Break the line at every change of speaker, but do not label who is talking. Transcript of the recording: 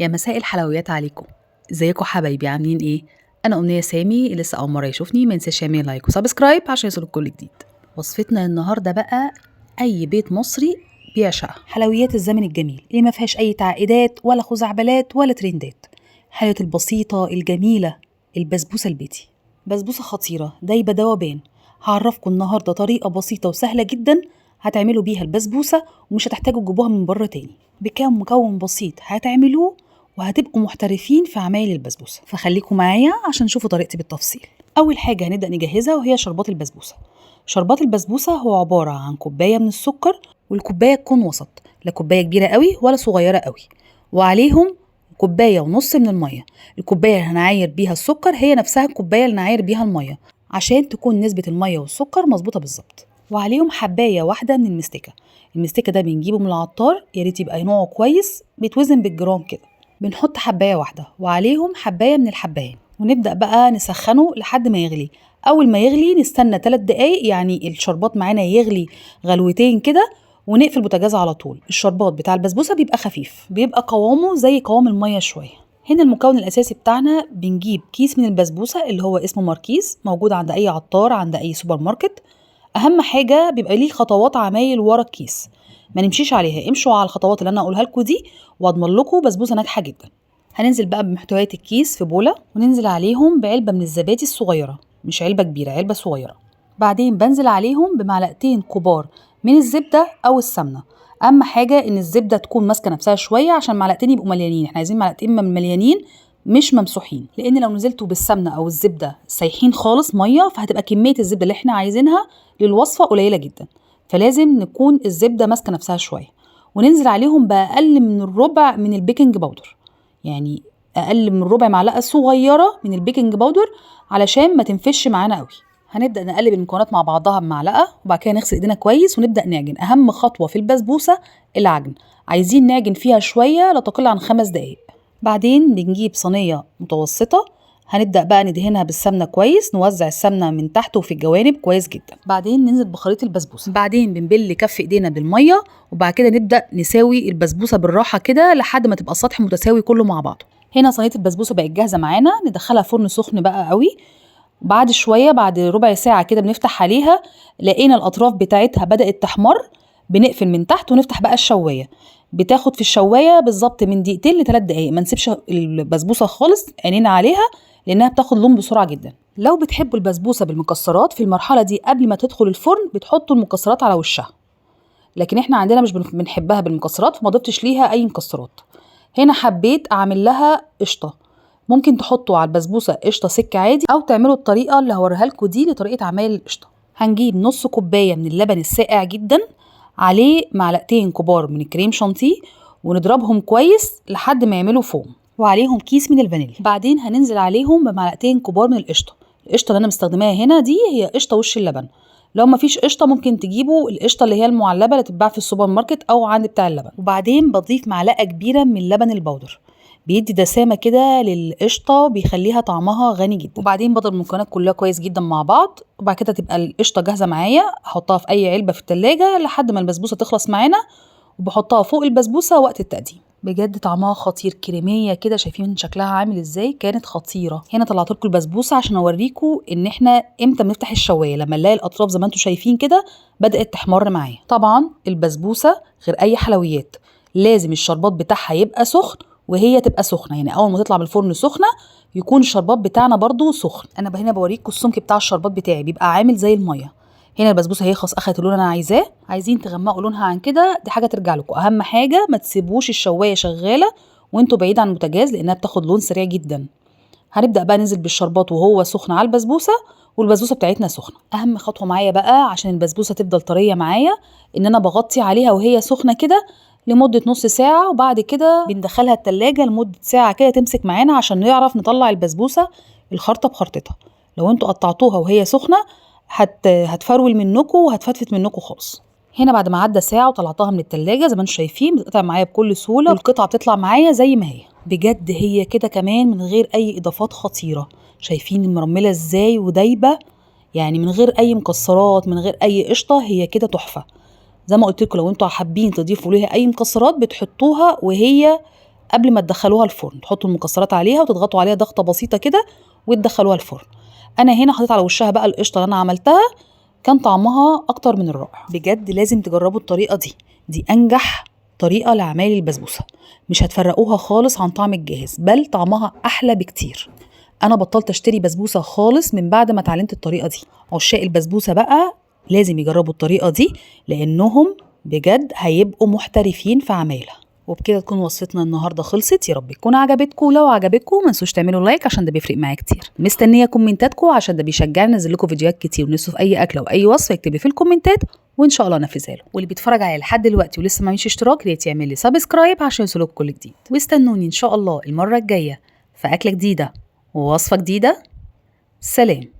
يا مساء الحلويات عليكم. ازيكم حبايبي، عاملين ايه؟ انا امنية سامي، اللي لسه اول مرة يشوفني ما ينساش يعمل like و subscribe عشان يوصلك كل جديد. وصفتنا النهارده بقى اي بيت مصري بيعشقها، حلويات الزمن الجميل اللي ما فيهاش اي تعقيدات ولا خزعبلات ولا ترندات، الحلويات البسيطة الجميلة، البسبوسه البيتي. بسبوسه خطيرة دايبه دوبان. هعرفكم النهارده طريقه بسيطة وسهلة جدا هتعملوا بيها البسبوسه ومش هتحتاجوا تجيبوها من بره تاني. بكام مكون بسيط هتعملوه وهتبقوا محترفين في عمايل البسبوسه، فخليكم معايا عشان نشوفوا طريقتي بالتفصيل. اول حاجة هنبدا نجهزها وهي شربات البسبوسه. شربات البسبوسه هو عبارة عن كوباية من السكر، والكوبايه تكون وسط، لا كوباية كبيرة قوي ولا صغيرة قوي، وعليهم كوباية ونص من المية. الكوباية اللي هنعاير بيها السكر هي نفسها الكوباية اللي نعاير بيها المية عشان تكون نسبه المية والسكر مظبوطة بالظبط. وعليهم حبايه واحدة من المستكه. المستكه ده بنجيبه من العطار، يا ريت يبقى نوعه كويس، بيتوزن بالجرام كده. بنحط حبايه واحدة وعليهم حبايه من الحبهان، ونبدا بقى نسخنه لحد ما يغلي. اول ما يغلي نستنى 3 دقايق، يعني الشربات معانا يغلي غلوتين كده، ونقفل البوتاجاز على طول. الشربات بتاع البسبوسه بيبقى خفيف، بيبقى قوامه زي قوام المية شوية. هنا المكون الاساسي بتاعنا بنجيب كيس من البسبوسه اللي هو اسمه ماركيز، موجود عند اي عطار، عند اي سوبر ماركت. اهم حاجة بيبقى ليه خطوات عمايل ورا الكيس، ما نمشيش عليها، امشوا على الخطوات اللي انا هقولها لكم دي واضمن لكم بسبوسه ناجحة جدا. هننزل بقى بمحتويات الكيس في بوله، وننزل عليهم بعلبه من الزبادي الصغيرة، مش علبة كبيرة، علبة صغيرة. بعدين بنزل عليهم بمعلقتين كبار من الزبدة او السمنة. اهم حاجة ان الزبدة تكون ماسكه نفسها شوية عشان معلقتين يبقوا مليانين، احنا عايزين معلقتين مليانين مش ممسوحين، لان لو نزلتوا بالسمنه او الزبدة سايحين خالص مية فهتبقى كمية الزبدة اللي احنا عايزينها للوصفه قليله جدا، فلازم نكون الزبدة ماسكه نفسها شوية. وننزل عليهم باقل من الربع من ال baking powder، يعني اقل من ربع معلقه صغيرة من ال baking powder علشان ما تنفش معانا قوي. هنبدا نقلب المكونات مع بعضها بمعلقه، وبعد كده نغسل ايدينا كويس ونبدا نعجن. اهم خطوة في البسبوسه العجن، عايزين نعجن فيها شوية لا تقل عن 5 دقائق. بعدين بنجيب صينية متوسطه، هنبدا بقى ندهنها بالسمنه كويس، نوزع السمنة من تحت وفي الجوانب كويس جدا. بعدين ننزل بخليط البسبوسه، بعدين بنبل كف ايدينا بالمية، وبعد كده نبدا نساوي البسبوسه بالراحة كده لحد ما تبقى السطح متساوي كله مع بعضه. هنا صينية البسبوسه بقت جاهزة معانا، ندخلها فرن سخن بقى قوي. بعد شوية، بعد ربع ساعة كده بنفتح عليها، لقينا الاطراف بتاعتها بدات تحمر، بنقفل من تحت ونفتح بقى الشوايه. بتاخد في الشوايه بالظبط من 2 ل 3 دقايق، ما نسيبش البسبوسه خالص، عينينا عليها لانها بتاخد لون بسرعة جدا. لو بتحبوا البسبوسه بالمكسرات في المرحلة دي قبل ما تدخل الفرن بتحطوا المكسرات على وشها، لكن احنا عندنا مش بنحبها بالمكسرات فما ضفتش ليها اي مكسرات. هنا حبيت اعمل لها قشطه، ممكن تحطوا على البسبوسه قشطه سك عادي، او تعملوا الطريقة اللي هوريها لكم دي لطريقه عمايل القشطه. هنجيب نص كوباية من اللبن الساقع جدا، عليه معلقتين كبار من الكريم شانتيه، ونضربهم كويس لحد ما يعملوا فوم، وعليهم كيس من الفانيليا. بعدين هننزل عليهم بمعلقتين كبار من القشطه. القشطه اللي انا مستخدماها هنا دي هي قشطه وش اللبن، لو ما فيش قشطه ممكن تجيبوا القشطه اللي هي المعلبه اللي تتباع في السوبر ماركت او عند بتاع اللبن. وبعدين بضيف معلقه كبيرة من اللبن البودر، بيدي دسامه كده للقشطه بيخليها طعمها غني جدا. وبعدين بضرب المكونات كلها كويس جدا مع بعض، وبعد كده تبقى القشطه جاهزة معايا. احطها في اي علبة في التلاجة لحد ما البسبوسه تخلص معانا، وبحطها فوق البسبوسه وقت التقديم. بجد طعمها خطير، كريميه كده، شايفين شكلها عامل ازاي، كانت خطيرة. هنا طلعت لكم البسبوسه عشان اوريكم ان احنا امتى بنفتح الشوايه، لما نلاقي الاطراف زي ما انتم شايفين كده بدات تحمر معايا. طبعا البسبوسه غير اي حلويات، لازم الشربات بتاعها يبقى سخن وهي تبقى سخنة، يعني اول ما تطلع من الفرن سخنة يكون الشربات بتاعنا برده سخن. انا هنا بوريكم السمك بتاع الشربات بتاعي بيبقى عامل زي المية. هنا البسبوسه هي خلاص اخدت اللون اللي انا عايزاه، عايزين تغمقوا لونها عن كده دي حاجة ترجع لكم. اهم حاجة ما تسيبوش الشوايه شغالة وانتوا بعيد عن البوتاجاز لانها بتاخد لون سريع جدا. هنبدا بقى ننزل بالشربات وهو سخن على البسبوسه، والبسبوسه بتاعتنا سخنة. اهم خطوة معايا بقى عشان البسبوسه تفضل طرية معايا ان انا بغطي عليها وهي سخنة كده لمدة نص ساعة، وبعد كده بندخلها التلاجة لمدة ساعة كده تمسك معانا عشان نعرف نطلع البسبوسه الخرطة بخرطتها. لو انتوا قطعتوها وهي سخنة هتفرول منكم وهتفتفت منكم خالص. هنا بعد ما عدى ساعة وطلعتها من التلاجة زي ما انتم شايفين بتقطع معايا بكل سهولة، والقطعه بتطلع معايا زي ما هي. بجد هي كده كمان من غير اي اضافات خطيرة. شايفين المرمله ازاي ودايبه، يعني من غير اي مكسرات من غير اي قشطه، هي كده تحفة. زي ما قلت لكم لو انتوا حابين تضيفوا ليها اي مكسرات بتحطوها وهي قبل ما تدخلوها الفرن. تحطوا المكسرات عليها وتضغطوا عليها ضغطه بسيطة كده وتدخلوها الفرن. انا هنا حطيت على وشها بقى القشطه اللي انا عملتها، كان طعمها اكتر من الرائع. بجد لازم تجربوا الطريقة دي، دي انجح طريقه لعمايل البسبوسه، مش هتفرقوها خالص عن طعم الجاهز، بل طعمها احلى بكتير. انا بطلت اشتري بسبوسه خالص من بعد ما اتعلمت الطريقة دي. عشاق البسبوسه بقى لازم يجربوا الطريقة دي، لانهم بجد هيبقوا محترفين في عمايلها. وبكده تكون وصفتنا النهارده خلصت. يا رب تكون عجبتكم، لو عجبتكم ما تنسوش تعملوا like عشان ده بيفرق معايا كتير. مستنيه كومنتاتكم عشان ده بيشجعني انزل لكم فيديوهات كتير، ونفسه في اي اكله واي وصفه اكتب لي في الكومنتات وان شاء الله انفذها له. واللي بيتفرج عليا لحد دلوقتي ولسه ما عملش اشتراك يا ريت يعمل لي subscribe عشان يوصلكم كل جديد. واستنوني ان شاء الله المرة الجاية في اكله جديدة ووصفه جديدة. سلام.